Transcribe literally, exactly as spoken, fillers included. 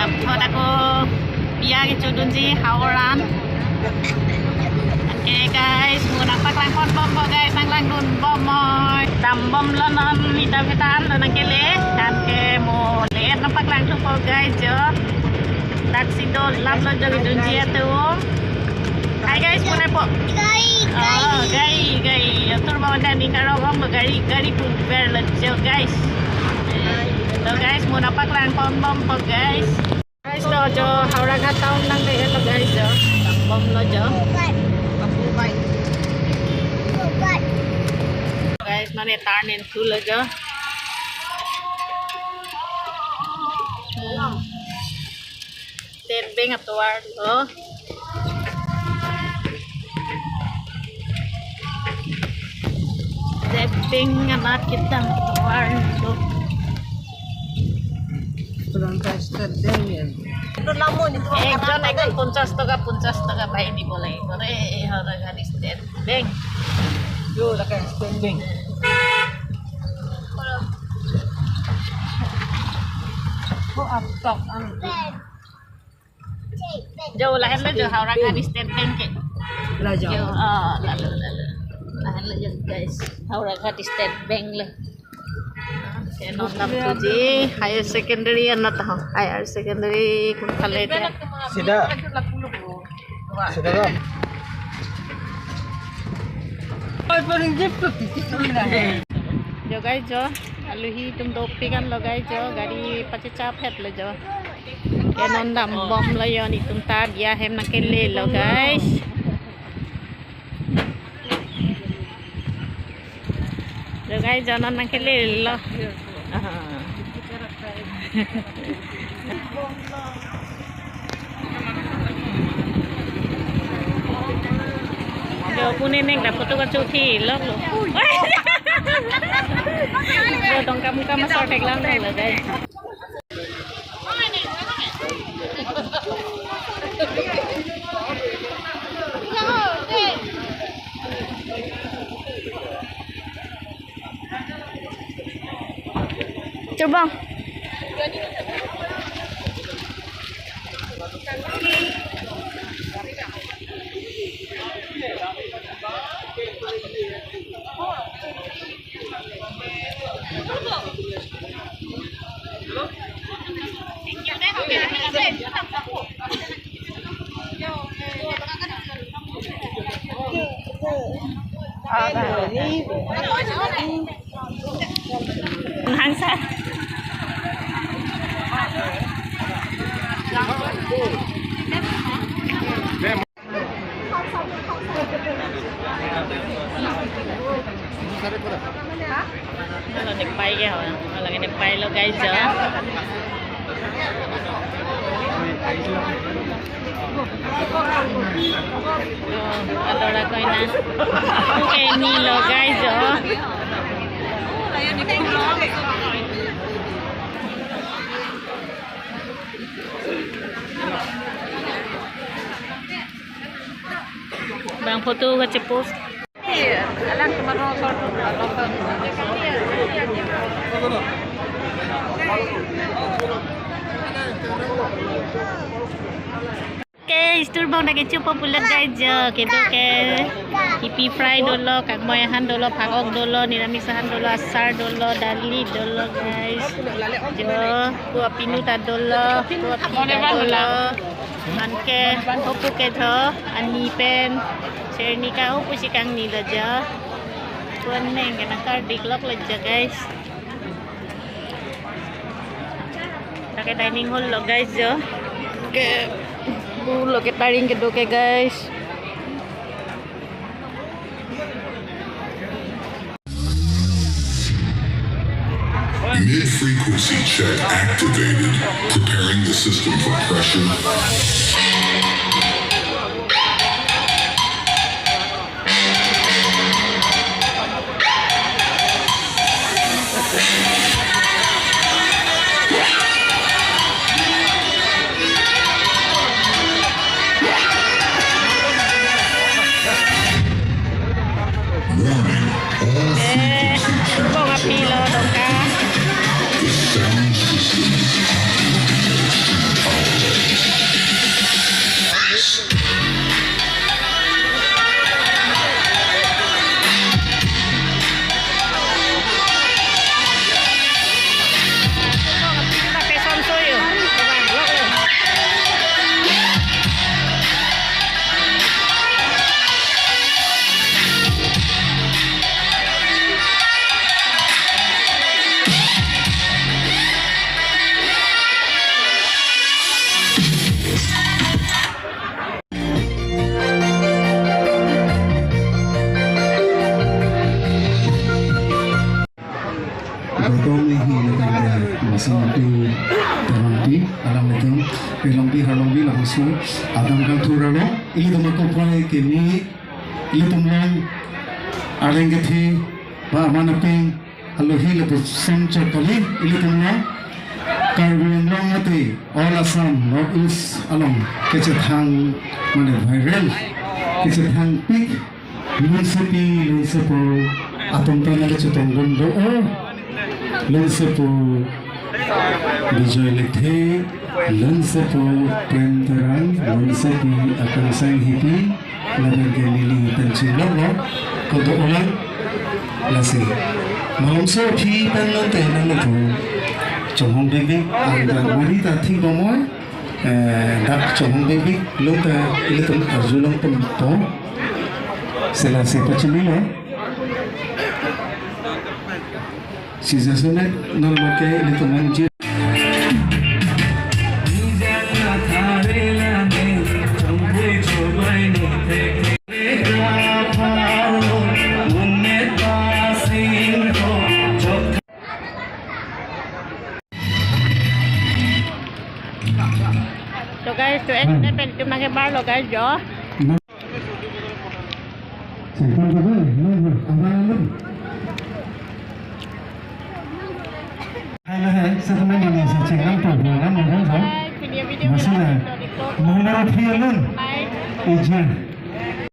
Thot ako biya kechodunji Howrah an. Okay guys, mo nangpaklang ponbompo guys, nanglangdunbom noi. Dambomlo non, mita mita an lo nangkele. Anke mo le-et nangpaklangthupo guys jo. Daksi dolaplo jo kejunji atum. Hi guys, mo nangpo. Gari, oh, gari, gari. Atur bang ada ning karong lo gari, gari pun berlo jo guys. So guys, mo nangpaklang ponbompo guys. Guys, lo jo Howraghat town nangkele lo guys jo. Dambomlo jo. Guys, mane turn into lo jo. State Bank atovar lo. State Bank anat kedam atovar lo. Pulang ke State Bank ya. Itu namun itu ekjon, ekjon ponchas taka, ponchas taka bai di boleh. Kore Howraghat State Bank. Yo, lake State Bank. Oh, aptok ang. Jo, lahenlo jo Howraghat State Bank ke. La jo. Jo, oh, lalo, lalo. Lahenlo jo guys, Howraghat State Bank lo. Ke non dam tuji higher secondary anat ho. Higher secondary kun college. Sida. Sida dam. Ai, paling jepit itu lah. Jo guys jo, aluhi atum dopik an lo guys jo, gari pachechaphet lo jo. Ke non dambomlo jo, netum ta biya hem nangkele lo guys. Jo guys jo, non nangkele lo. Aha. Jo, pune nek da photo kachothi lok lo. Jo, tongka muka masor theklang lo guys. Chubong. Hangsa. Hala nek pai ke ho, hala nek pai lo guys jo. Oh, adora koina. Okay, ni lo guys jo. Bang photo kachepost. Okay, store bang dak kechopo pulo guys jo, kedo ke. Kipi fry dolo, kakmoi ahan dolo, phakok dolo, niramis ahan dolo, asar dolo, dali dolo guys. Jo, pu apinu ta dolo, pu api ta dolo. Anke hopu ke tho, ani pen cherni ka hopu si kangni lo jo. Pu aneng ke nangkardik lok lo jo guys. Lake dining hall lo guys jo. Ke bu lo ke taring kedo ke guys. Mid-frequency check activated, preparing the system for pressure. Warning, all frequency channels are locked. The sound system is Singpi, Terangpi, alanglitum, Pelongpi, Harlongpi, lapuson, Adam Kangthur along, ilitum akopai kemi, ilitum along, areng kethe, ba aman apeng, alohi lapuson chot kali, ilitum along, Karbi Anglong mate, all Assam, North East along, kechethang, mane viral, kechethangpik, Lunsepi, Lunsepo, atum ta nangchetongdun do, oh. Lunsepo Bijoy Lekthe, Lunsepo Prem Terang, Lunsepi Akangsang Hipi, lapen ke neli pen chinglok lo, koto olang, lasi. Malomso aphi pen non te nang lo tho. Chonghong bebe, ang dan mari ta thik bomoi, eh, dak chonghong bebe, lo ta ilitum arjulong pon to. Sila si pachimilo. Si jasemet non mate ilitum anji. So guys, to end na pen itum nangkebar lo guys jo. Hai, hai, hai, setelah ini saya cengkang tuh, bulan, bulan, bulan. Masih lah. Nomor tiga, Lun. Izin.